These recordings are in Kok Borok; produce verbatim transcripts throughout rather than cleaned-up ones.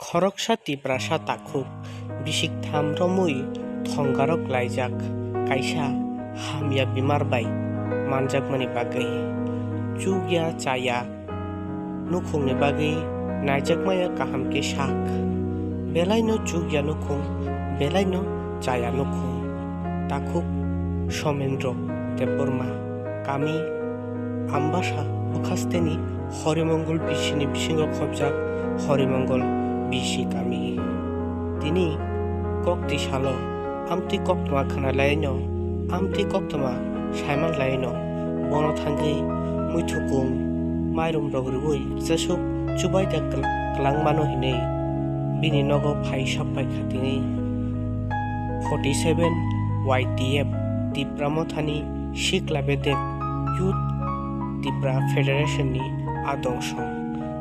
Khoroksa Tiprasa takhuk bisik tham romwi thonggarok laijak kaisa hamya bemar bai manjakmani bagwi. Chukya chaya nukhungni bagwi naijakmaya kaham khe sak. Belaino chukya nukhung, belaino chaya nukhung. Takhuk Somendro Debbarma, kami Ambasa Bukhasteni Horimongol bisini bisingo khobjak Horimongol bisi kami. Tini kokti salo amtwi koktwma khwnalaino, amtwi koktwma saimanlaino, bono thangwi muithukung mairum rok rwui jesuk chubai da kwlangmano hinwi bini nogo phai sokphai kha tini. Forty seven Y T F Tipra Mothani Sikla Bedek Youth Tipra Federation ni adong song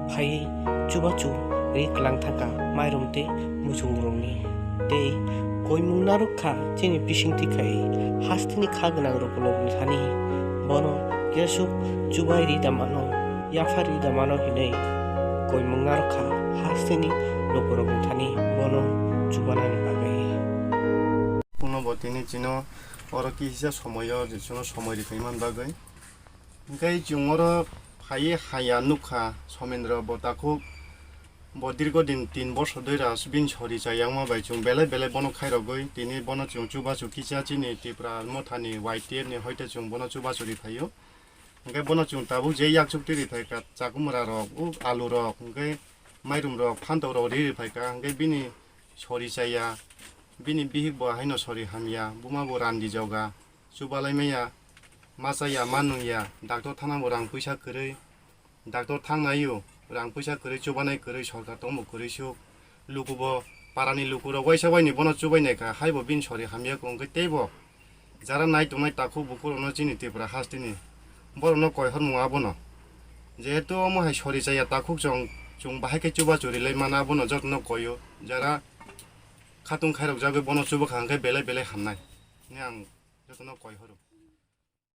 phaiwi chubachu ri kwlang thangkha mairum tei muchungrokni. Tei koimung narwk kha chini bisingtwi khai hasteni kha gwnang rokni thani bono jesuk chubai ri da mano, yapha ri da mano hinwi koimung narwk kha hasteni lukurokni thani bono chubanani bagwi. Kuno bo tini chino oro kisa somoyo je chino somoi ri phaimani bagwi. Hwnkhe chwng oro phaiwi haya nukha, Somendro bo takhuk, bo dirgo din tin bosor dui ras bini sori chayangma bai chwng belai belai bono khairogwi tini bono chwng chubachu kisa chini Tipra Mothani Y T F ni hoite chwng bono chubachu ri phaio. Hwnkhe bono chwng tabuk je yakchuk twi ri phaikha, chakumra rok, u alu rok, hwnkhe mairum rok, phantok rok ri ri phaikha, hwnkhe bini sori chaya, bini bihik bo haino sori hamya, buma bo randi joga, chubalai maya, ma chaya, ma nungya, doctor thangna bo rang puisa kwrwi, doctor thangnaio rang puisa kwrwi, chubanai kwrwi, sorkar tongmo kwrwi suk, luku bo, parani lukurok waisa waini bono chubai naikha, haibo bini sori hamya khe, hwnkhe teibo jara nai tongnai takhuk bukurokno chini Tripura hasteni borokno koi hormung abono. Jehetu omo hai sori chaya takhuk chwng, chwng bahai khe chubachu rilai mana abono jotono koio, jara khatung khairok jagwi bono chubakha hwnkhe belai belai hamnai hwnwi ang jotono koi horo.